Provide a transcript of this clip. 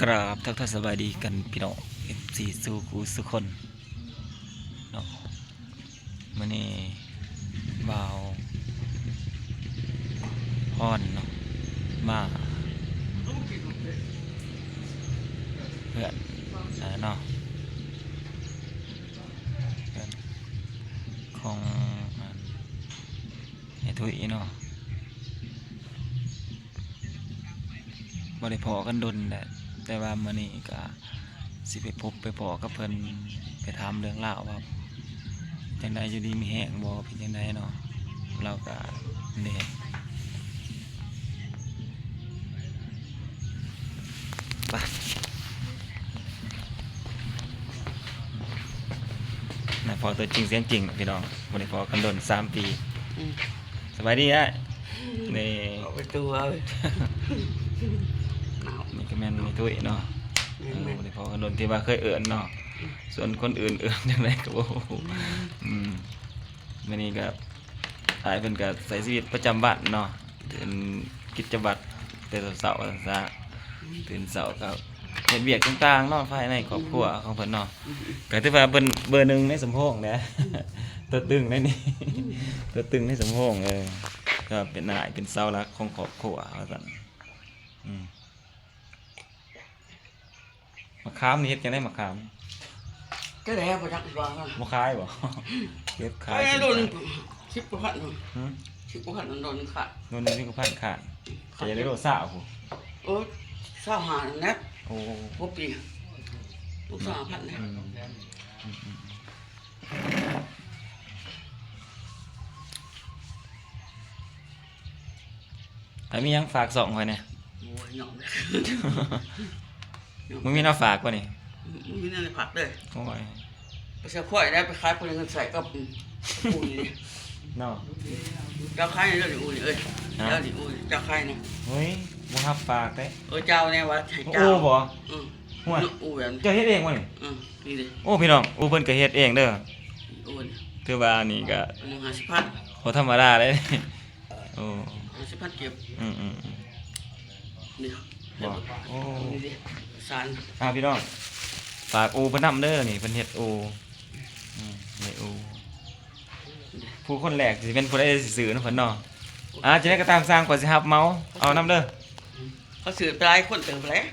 ກາບທັກທາຍສະບາຍດີກັນພີ່ນ້ອງ ເອັຟຊີ ສູ່ຄູ່ສູ່ຄົນເນາະ. ມື້ນີ້ບ່າວພອນເນາະ ມາເຮືອນ ເອີ ເນາະ ເຮືອນຂອງ ອັນ ແມ່ຕຸ້ຍເນາະ. ບໍ່ໄດ້ພໍ້ກັນດົນແຫຼະ ແຕ່ວ່າມື້ນີ້ກະຊິໄປພົບໄປພໍ້ກັບເພິ່ນ ໄປຖາມເລື່ອງລາວວ່າຈັ່ງໃດ ຢູ່ດີມີແຮງບໍ່ ເປັນຈັ່ງໃດເນາະ. ລາວກະນີ້ ໄປ ນາຍພໍ້ຕົວຈິງສຽງຈິງພີ່ນ້ອງ ບໍ່ໄດ້ພໍ້ກັນດົນສາມປີ. ອືມ ສະບາຍດີອ້າຍ. ນີ້ ເອົາໄປຕົວເອີຍ ນີ້ກະແມ່ນແມ່ຕຸ້ຍເນາະ. ແມ່ນໆ ເອີ ບໍ່ໄດ້ພໍ້ກັນດົນ ທີ່ວ່າເຄີຍເອີ້ນເນາະ. ອືມ ສ່ວນຄົນອື່ນເອີ້ນຈັ່ງໃດກະບໍ່ຮູ້. ອືມ ອືມ ມື້ນີ້ກະ ອ້າຍເພິ່ນກະໃຊ້ຊີວິດປະຈຳວັນເນາະ ເປັນກິດຈະວັດແຕ່ເຊົ້າໆ ວ່າຊັ້ນຊະ. ຕື່ນເຊົ້າກະເຮັດວຽກຕ່າງໆເນາະ ພາຍໃນຄອບຄົວຂອງເພິ່ນເນາະ. ອືມ ກະຖືວ່າເພິ່ນເບີໜຶ່ງໃນສຳໂພງແຫຼະ ຕົວຕຶງໃນນີ້ ຕົວຕຶງໃນສຳໂພງ. ເອີ ກະເປັນອ້າຍເປັນເສົາຫຼັກຂອງຄອບຄົວວ່າຊັ້ນ. ອືມ ໝາກຂາມນີ້ເຮັດຈັ່ງໃດໝາກຂາມ? ຈັກແລ້ວ ບໍ່ຈັກວ່າ ບໍ່ຂາຍບໍ່? ເກັບຂາຍ ໂລໜຶ່ງສິບກວ່າພັນ. ຫືມ ສິບກວ່າພັນ ໂລໜຶ່ງຂາຍ ໂລໜຶ່ງສິບກວ່າພັນຂາຍ. ຂາຍ ກະຢາກໄດ້ໂລຊາວພຸ້ນ. ເອີ ຊາວຫ້ານັ້ນແຫຼະ. ໂອ້ ຫົວປີ ໂລຊາວຫ້າພັນນະ. ອືມ ອືມ ອືມ ອືມ. ໃຜມີຫຍັງຝາກຊ່ອງຂ້ອຍແດ່? ໂອ້ຍ ຍອມແລ້ວ ມຶງມີແນວຝາກບໍ່ນີ້? ບໍ່ມີແນວຝາກເດີ. ໂອ້ຍ ໄປເສຍຂ້ອຍໄດ້ ໄປຂາຍຜູ້ໃດເງິນໃຊ້ກັບ ອືມ ອູ່ນີ້ເນາະ. ເຈົ້າຂາຍເດີ ອູ່ນີ້ເອີຍ ເຈົ້ານີ້ອູ່ນີ້ ເຈົ້າຂາຍນະ. ໂອ້ຍ ບໍ່ຮັບຝາກເດ້. ເອີ ເຈົ້າແນ່ວ່າໃຫ້ເຈົ້າ ອູ່ບໍ່? ອືມ ຫ້ວຍ ອູ່ແບບນີ້ ເຈົ້າເຮັດເອງບໍ່ນີ້? ອືມ ນີ້ເດ້. ໂອ້ ພີ່ນ້ອງ ອູ່ເພິ່ນກະເຮັດເອງເດີ. ໂອ້ຍ ຖືວ່າອັນນີ້ກະ ອັນໜຶ່ງຫ້າສິບພັນ ບໍ່ທຳມະດາເດ້. ໂອ້ ຫ້າສິບພັນກີບ. ອືມ ອືມ ອືມ ນີ້ ບໍ່ ໂອ້ ນີ້ເດ້ ສານ. ອ້າວ ພີ່ນ້ອງ ຝາກອູ່ເພິ່ນນຳເດີ ນີ້ເພິ່ນເຮັດອູ່. ອືມ ເຮັດອູ່ ຜູ້ຄົນແລກຊິເປັນຜູ້ໃດຊິຊື້ນຳເພິ່ນເນາະ. ອ່າ ຈັ່ງໃດກະຕາມຊ່າງ ຂ້ອຍຊິຮັບເໝົາເອົານຳເດີ. ເຂົາຊື້ໄປຫຼາຍຄົນເຕີບແຫຼະ.